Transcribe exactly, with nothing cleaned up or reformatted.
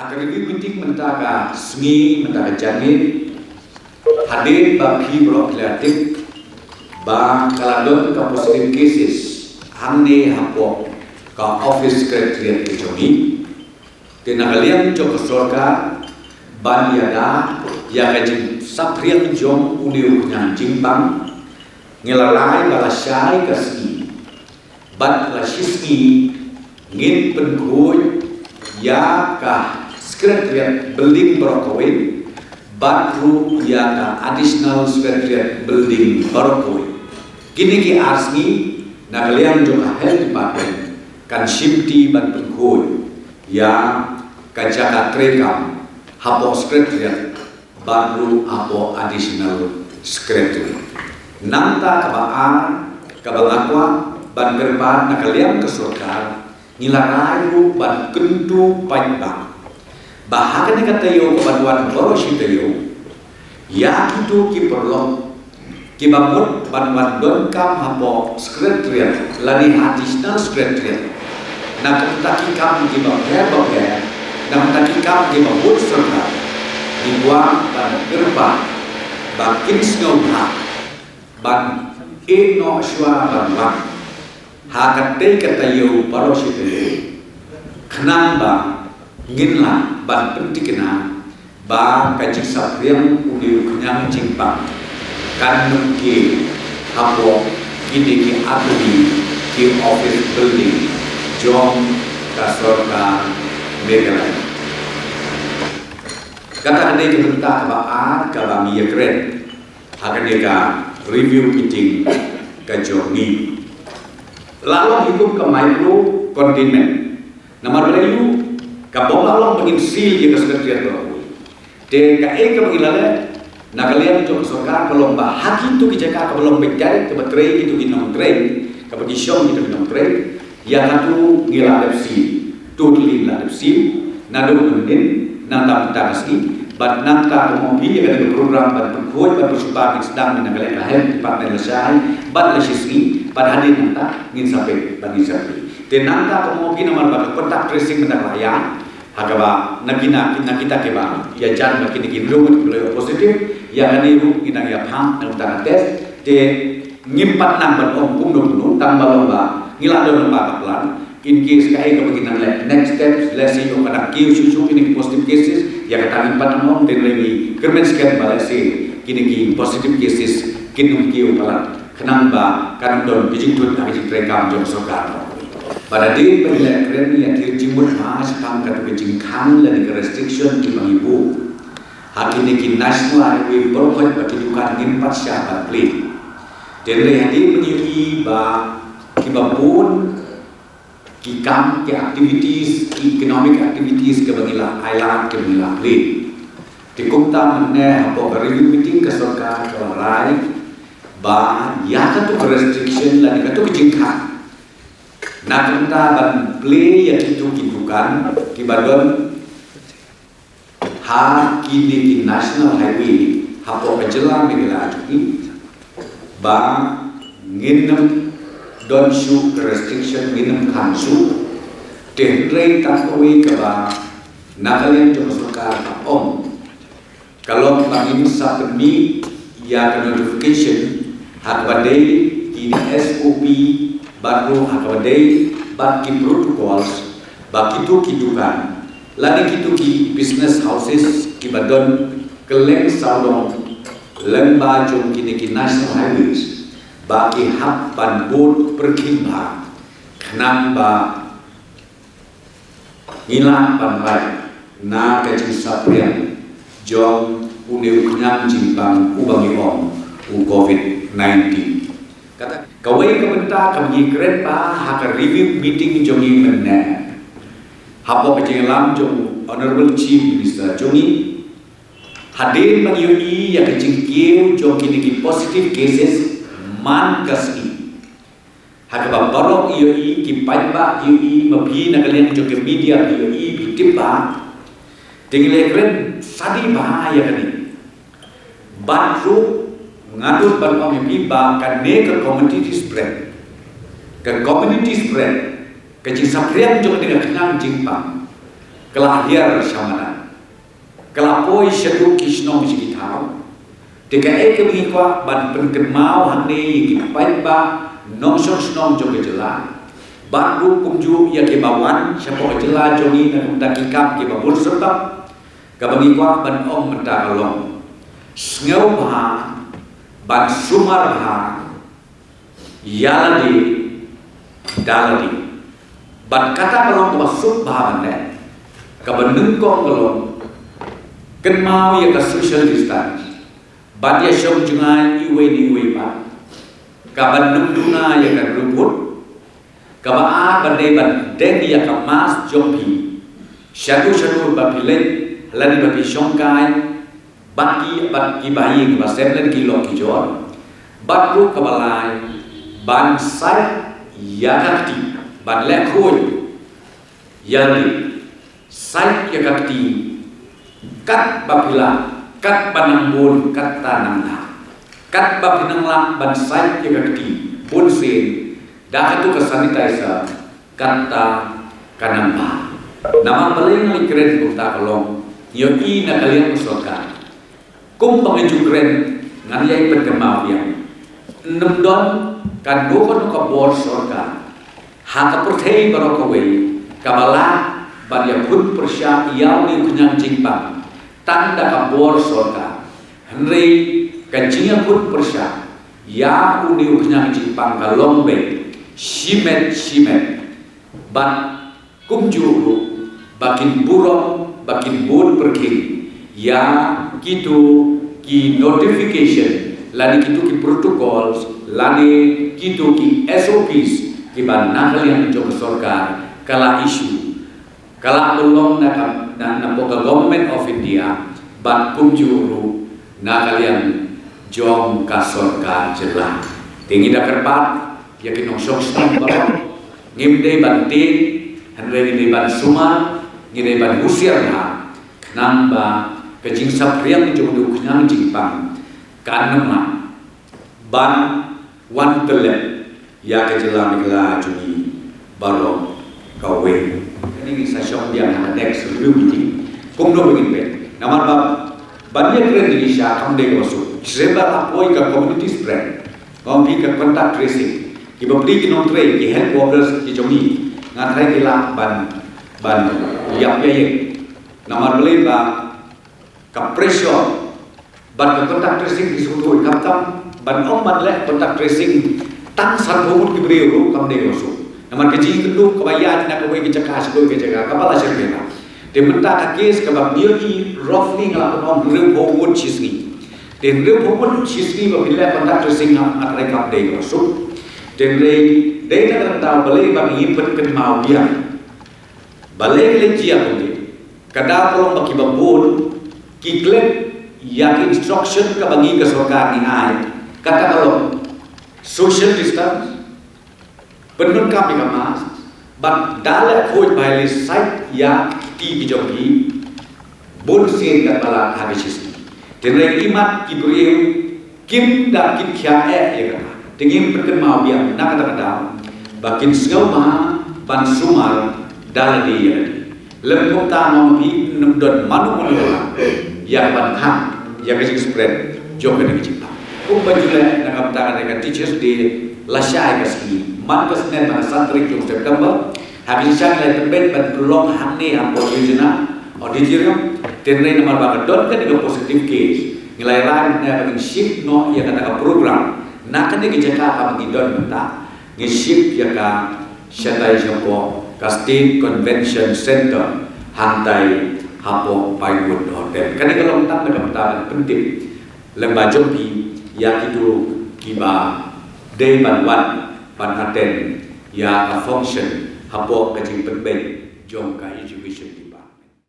Ka review meeting mynta ka sngi, mynta ka janmiet, hadien ba phi baroh phi la tip ba ka la don ka positive cases hangne hapoh ka office secretariat ka jong ngi. Te na ka liang jong ka sorkar, ban ïada ïa ka jingsaphriang jong une u khñiang jingpang, ngi la rai ba lashai ka sngi bad la shi sngi ngin pynkhuid ïa ka Secretariat Building baroh kawei bad ruh ïa ka Additional Secretariat Building baroh kawei. Kine ki ar sngi, na ka liang jong ka Health Department kan shimti ban pynkhuid ïa ka jaka treikam hapoh Secretariat bad ruh hapoh Additional Secretary. Nangta kaba ar, kaba nga kwah ban kyrpad, na ka liang ka sorkar ngi la rai ruh ban kyntu paidbah ba ha kane ka taïew kaban wan baroh shi taïew, ïa kito ki paralok kiba mut ban wan donkam hapoh Secretariat lane ha Additional Secretariat, na ka bynta ki kam kiba pher ba pher, na ka bynta ki kam kiba bun sorkar, ngi kwah ban kyrpad ba kin sngewbha ban ïeh noh shuwa ban wan ha katei ka taïew baroh shi taïew, khnang ba ngin lah ban pynthikna ba ka jingsaphriang une u khñiang jingpang kan ym kiew hapoh kine ki artylli ki office building jong ka sorkar Meghalaya. Kata ka dei ka bynta kaba ar kaba ngi ïakren ha kane ka review meeting ka jong ngi. La long hi kum ka micro containment. Namar balei? Ka bym lah long ba ngin seal ïa ka Secretariat baroh. Te kaei kaba ngi la leh na ka liang jong ka sorkar ka long ba ha kito ki jaka kaba long beit direct kaba trei kito ki nongtrei, kaba ki shong kito ki nongtrei, ïa kato ngi la dep seal, totally la dep seal. Naduh mynnin, nangta mynta ka sngi, bad nangta kumno phi ïa kane ka program ban pynkhuid ban pynsuba ngin sdang na ka liang ka Health Department lashai bad la shi sngi, bad hadien nangta ngin sa peit bad ngin sa peit. Te nangta kumno phi, namar ba ka contact tracing mynta ka la ïa ha kaba na kine, na kita kiba ïajan ba kine ki rung ki la positive, ïa kane ruh ngi dang ïa phah na ka test. Te ngim pat nang ban ong kumno kumno, tang ba long ba ngi la don lypa ka plan. In case kaei kaba ngi nang leh, next steps, lehse ïoh ka dang kiew shuh shuh kine ki positive cases, ïa kata ngim pat nang ong. Te ngi kyrmen skhem ba lehse kine ki positive cases kin ym kiew palat, khnang ba kan ym don ka jingthut ha ka jingtreikam jong sorkar. Bad hadien ba ngi la kren, ngi la thied jingmut bha shaphang katu ka jingkhang lane ka restriction kiba ngi buh ha kine ki national highway baroh, ba ki dukan ngim pat shah ban plie. Te hynrei hadien ba ngi ïohi ba kiba bun ki kam, ki activities, ki economic activities kiba ngi la ailad, kiba ngi la plie. Te kumta mynne hapoh ka review meeting ka sorkar ka la rai ba ïa katu ka restriction lane katu ka jingkhang, na ka bynta ban plie ïa kitu ki dukan kiba don ha kine ki national highway hapoh ka jylla Meghalaya jong ngi, ba ngin ym don shuh ka restriction, ngin ym khang shuh. Te hynrei tang kawei kaba na ka liang jong ka sorkar ka ong, ka long ba ngin sa pynmih ïa ka notification ha kaba dei ki S O P bad ruh ha kaba dei bad ki protocols, ba kitu ki dukan lane kitu ki business houses kiba don kylleng sawdong lyngba jong kine ki national highways, ba ki hap ban bud pyrkhing bha, khnang ba ngi lah ban lait na ka jingsaphriang jong une u khñiang jingpang uba ngi ong u Covid nineteen. Kata kawei ka bynta kaba ngi kren bha ha ka review meeting jong ngi mynne, hapoh ka jingïalam jong Honorable Chief Minister jong ngi, hadien ba ngi ïohi ïa ka jingkiew jong kine ki positive cases man ka sngi, ha kaba baroh ïohi, ki paidbah ïohi, ma phi na ka liang jong ka media ïohi, phi tip bha. Te ngi la kren sadi bha ïa kane. Bad ruh nga don ban ong ïa phi ba kane ka community spread, ka community spread, ka jingsaphriang jong kane ka khñiang jingpang, ka la hiar sha madan, ka la poi shaduh ki shnong sha ki thaw. Te kaei kaba ngi kwah ban pynkynmaw hangne ïa ki paidbah nongshong shnong jong ka jylla, bad ruh kumjuh ïa kiba wan shapoh ka jylla jong ngi na ka bynta ki kam kiba bun syrtap, kaba ngi kwah ban ong mynta ka long: sngewbha ban sumar bha, ïa lade da lade. Bad kata ka long kaba suk bha ban leh. Kaba nyngkong ka long kynmaw ïa ka social distance, ban ïa shong jngai iwei na iwei pat, ka ban nym duna ïa ka riewphut. Kaba ar, ban dei ban deng ïa ka mask jong phi shaduh shaduh ba phi leit lane ba phi shong kai bad ki, bad kiba ïing ba sem lane ki lok ki jor. Bad ruh kaba lai, ban sait ïa ka kti, ban leh khuid ïa lade. Sait ïa ka kti katba phi lah, katba nang bun katta nang lah. Katba phi nang lah ban sait ïa ka kti bun sien da katu ka sanitizer, katta ka nang bha. Namar balei nga la kren kumta ka long, ngi ïohi na ka liang ka sorkar, kumba nga ju kren, ngan ïai pynkynmaw biang. Ym don kano kano ka bor sorkar ha ka pyrthei baroh kawei kaba lah ban ïakhun pyrshah ïa une u khñiang jingpang tang da ka bor sorkar. Hynrei ka jingïakhun pyrshah ïa une u khñiang jingpang ka long beit shimet shimet. Bad kumjuh ruh ba kin burom, ba kin bud pyrkhing ïa kitu ki notification lane kitu ki protocols lane kitu ki S O Ps kiba na ka liang jong ka sorkar ka la issue, ka la pynlong na ka, na, na ka Government of India, bad kumjuh ruh na ka liang jong ka sorkar jylla. Te ngi da kyrpad ïa ki nongshong shnong baroh, ngim dei ban tieng, hynrei ngi dei ban sumar, ngi dei ban husiar bha, namar ba ka jingsaphriang jong u khñiang jingpang kan ym lah ban wan tyllep ïa ka jylla Meghalaya jong ngi baroh kawei. Kane ngin sa shong biang ha ka next review meeting kumno ba ngin peit. Namar ba ban ïakren ïa ki sha kam dei kaba suk. Shisha ba la poi ka community spread, ka ong phi ka contact tracing. Kiba plie ki nongtrei, ki health workers ki jong ngi, nga tharai ki lah ban, ban ïap ïa ïeng. Namar balei? Ba ka pressure. Bad ka contact tracing ki sngewthuh, khamtam ban ong ban leh contact tracing tang sanphew ngut ki briew ruh kam dei kaba suk. Namar ka jingïakynduh kaba ïaid na kawei ka jaka sha kawei ka jaka kaba la shyrkhei bha. Te mynta ka case kaba ngi ïohi roughly nga lah ban ong hynriewphew ngut shisngi. Te hynriewphew ngut shisngi ba phi leh contact tracing nga, nga tharai kam dei kaba suk. Te hynrei dei na kata ka daw balei ba ngi pynkynmaw biang. Balei ka leit jia kumne? Ka daw ka long ba kiba bun ki klet ïa ka instruction kaba ngi ka sorkar ngi ai. Kata ka long social distance, pyndonkam ïa ka mask, bad da leh khuid ba ïa leit sait ïa ki kti ki jong ki bun sien katba lah ha ka shisngi. Te hynrei imat ki briew kim da kit khia eh ïa kata. Te ngin pynkynmaw biang na kata ka daw ba kin sngewbha ban sumar da lade ïa lade. Lym kumta, nga ong ïa phi, ym don mano mano ba lah ïa ka ban khang ïa ka jingspread jong kane ka jingpang. Kumba ju leh na ka bynta kane ka Teachers' Day lashai ka sngi, man ka snem ba ha san tarik jong September, ha ka jingshisha ngi la pynbeit ban pynlong hangne hapoh Yojana Auditorium. Te hynrei namar ba ka don kane ka positive case, ngi la rai mynne ba ngin shift noh ïa kata ka program na kane ka jaka kaba ngi don mynta, ngin shift ïa ka shatai shapoh ka State Convention Centre hangtai hapoh Pinewood Hotel. Kane ka long tang na ka bynta ban pyntip lyngba jong phi ïa kitu kiba dei ban wan ban attend ïa ka function hapoh ka jingpynbeit jong ka Education Department.